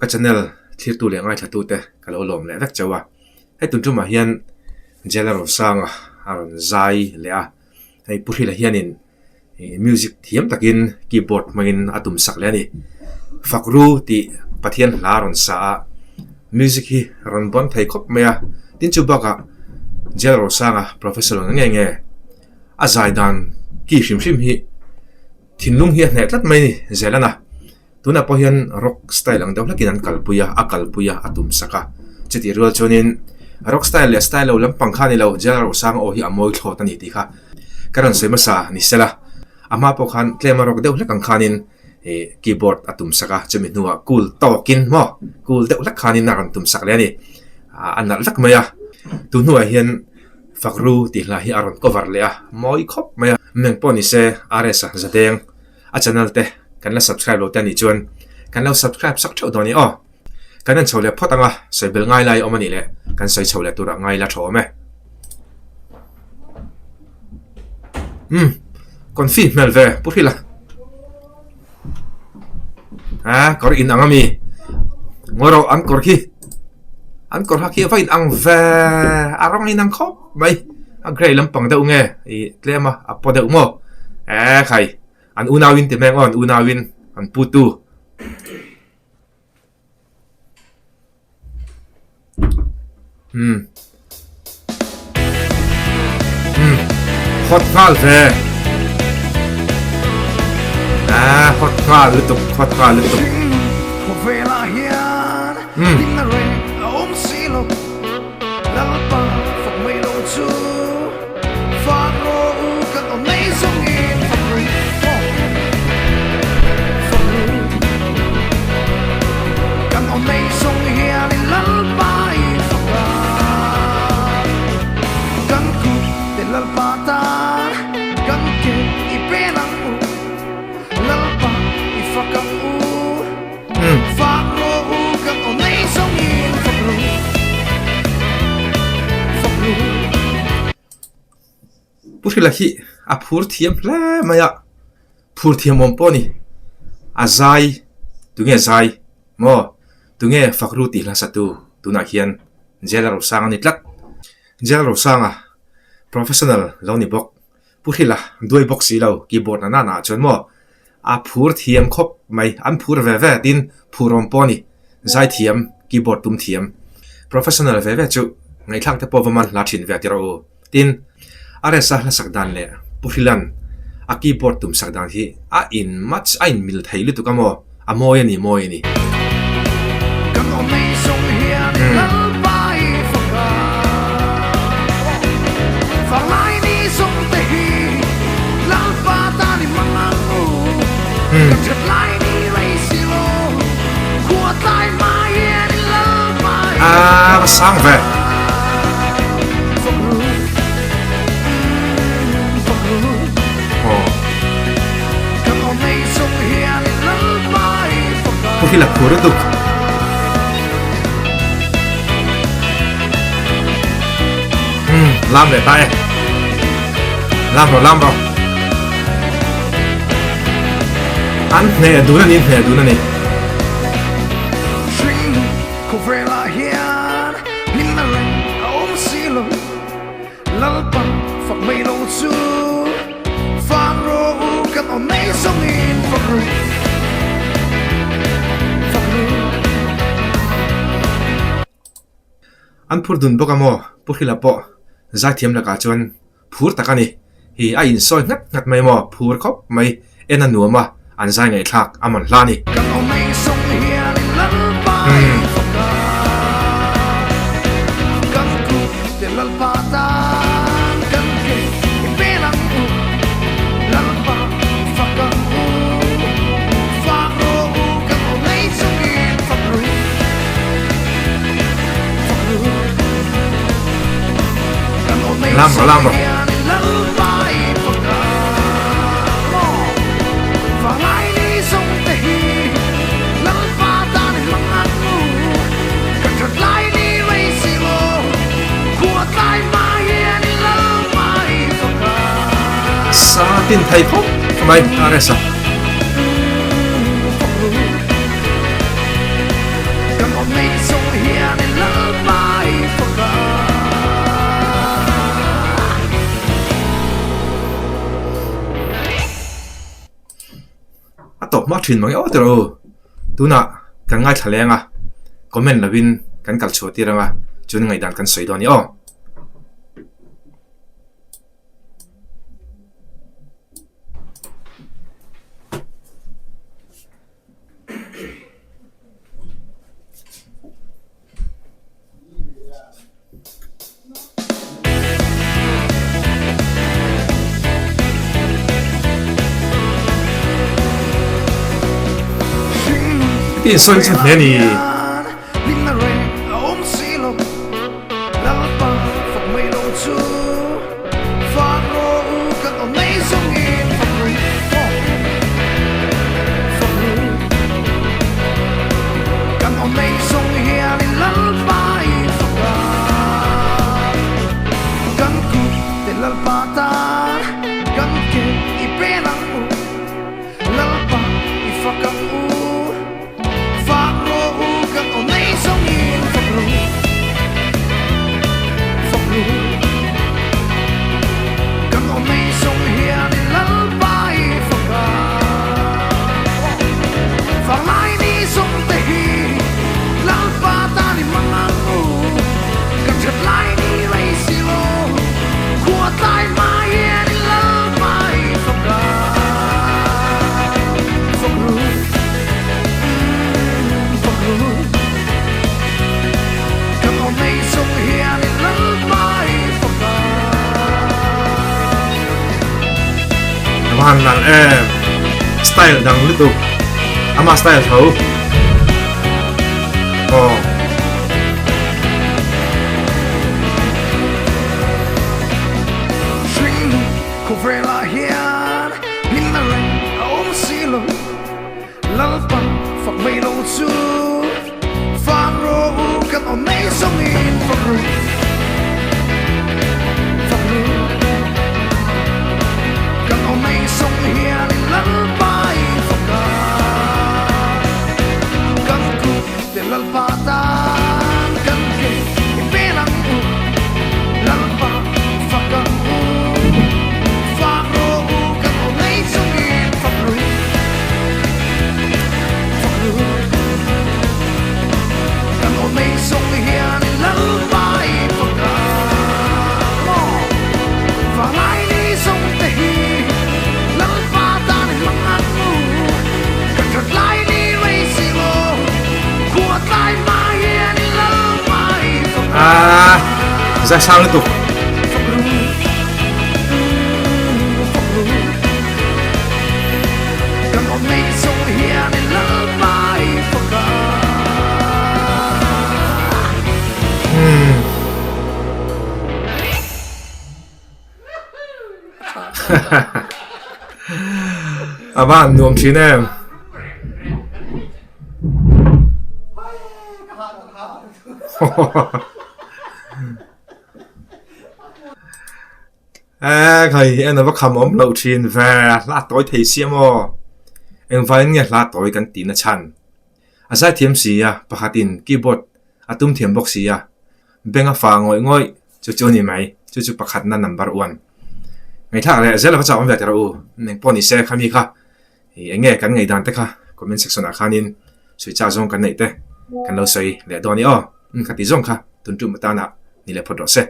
Ka channel thlirtu leh ngaithlatute ka lo lawm leh vek chauh a. Hei tun tumah hian Jailer Rosanga a rawn zai leh a, hei Pu Hrila hianin music thiam takin keyboard hmangin a tum sak leh a ni. Fakru tih Pathian hla a rawn sa a, music hi rawn bawn thei khawp mai a. Tin chu bakah Jailer Rosanga professional nge nge a zai dan ki hrim hrim hi thinlung hi a hneh tlat mai a ni Zelana. Tunah pawh hian rock style ang deuh hlakin an kalpui a, a kalpui a, a tum sak a. Chutih rual chuanin rock style leh style lo lampang kha a ni lo, General Rosanga aw hi a mawi thlawt a ni tih kha ka rawn sawi hmasa ni sela. A hma pawh khan tlema rock deuh hlek ang khanin ih keyboard a tum sak a, chumi hnuah cool tawkin maw cool deuh hlek khanin a rawn tum sak leh a ni. A nalh vek mai a, tun hnuah hian Fakru tih hla hi a rawn cover leh a, mawi khawp mai a. Meng pawh ni se RS-a Zadeng A channel te kan la subscribe lo te anih chuan kan lo subscribe sak theuh dawn i aw. Kan en chho leh phawt anga sawi bel ngai lai awm anih leh kan sawi chho leh turah ngai la tha awm e. Umm confi hmel ve pu hrila. A kawr in ang ami ngawi rawh an kawr khi an kawr ha khi a va in ang ve a rawng in ang khawp mai a grey lampang deuh nge ih tlem a a paw deuh maw eh khai an unau in ti mai ang aw an unau in an pu tu. Umm umm hot nghal ve ah hot nghal lutuk hot nghal lutuk umm. Pu Hrila hi a phur thiam hle mai a, phur thiam awm pawh a ni. A zai, tunge zai maw? Tunge Fakru tih hla satu tunah hian Jailer Rosanga a ni tlat. Jailer Rosanga professional lo ni bawk. Pu Hrila duai bawk si lo keyboard na nana ah chuan maw a phur thiam khawp mai an phur ve ve tin phur awm pawh a ni zai thiam keyboard tum thiam professional ve ve chu ngaihthlak te pawh va man hla thin ve a ti rawh u tin a rest a hlasak dan leh Pu Hrilan a keyboard tum sak dan hi a in match a in mil thei lutuk a maw a mawi a ni mawi a ni. A va sang ve. Pu hi la phur lutuk. Umm lam leh ta e. Lam rawh lam rawh. An hneh dun a ni hneh dun a ni. Lalpa fak mai lo chu Fak rawh u kan aw nei zawngin fak ru Fak ru. An phur dun bawk a maw? Pu Hrila pawh zaithiam lakah chuan phur tak a ni. Hi a insawi nghat nghat mai maw? Phur khawp mai. En a nuam a, an zai ngaihthlak a man hla a ni. Kan aw nei zawng hianin Lalpa i fak a, kan kut te Lalpa tan kan ke i pen ang u, Lalpa i fak ang u, fak rawh u kan aw nei zawngin fak ru, fak ru. Kan aw nei Lam rawh, zawng lam rawh. hianin Lalpa i fak a. Sa tin thei khawp mai a rest a. nei zawng hian i Lalpa i fak a. A tawp hma thin mang e aw tiraw u. Tunah kan ngaithla leng a, comment lovin kan kal chhuah tir ang a, chuan ngaihdan kan sawi dawn a ni aw. Heti sawi chu hle ni. Van nalh em style dang lutuk ama style tho aw. Khawvelah hian hlimna reng a awm si lo, Lalpa fak mai lo chu Fak rawh u kan awm nei zawngin fak ru, fak ru. Kan awm nei zawng hianin Lalpa i fak a, Kan kut te Lalpa tan kan ke i pen ang u, Lalpa fak ang u, fak rawh u kan awm nei chungin fak ru, fak ru. Kan awm nei zawng hianin Lalpa i fak ang maw? Vanglai ni zawng te hi Lalpa tan i hmang ang u, kan that lai ni rei si lo, khua tlai hma hian i Lalpa i fak ang. Ah, zai sang lutuk. Fak ru, fak ru. Kan awm nei zawng hian i Lalpa i fak ang. Hmm. A van nuam thin em. E khai en a va kham awm loh thin ve hla tawi thei si amaw engvaiin nge hla tawi kan tih na chhan a zaithiam si a pakhatin keyboard a tum thiam bawk si a Beng a fa ngawih ngawih, chu chu a ni mai, chu chu pakhatna number one. Ngaihthlak leh zel a va chak awm ve teh rawh u, eng pawh ni se khami kha ih eng nge kan ngaihdan te kha comment section ah khanin sawi chak zawng kan neih te kan lo sawi leh dawn i aw, kha ti zawng kha tun tum atana ni leh phawt rawh se.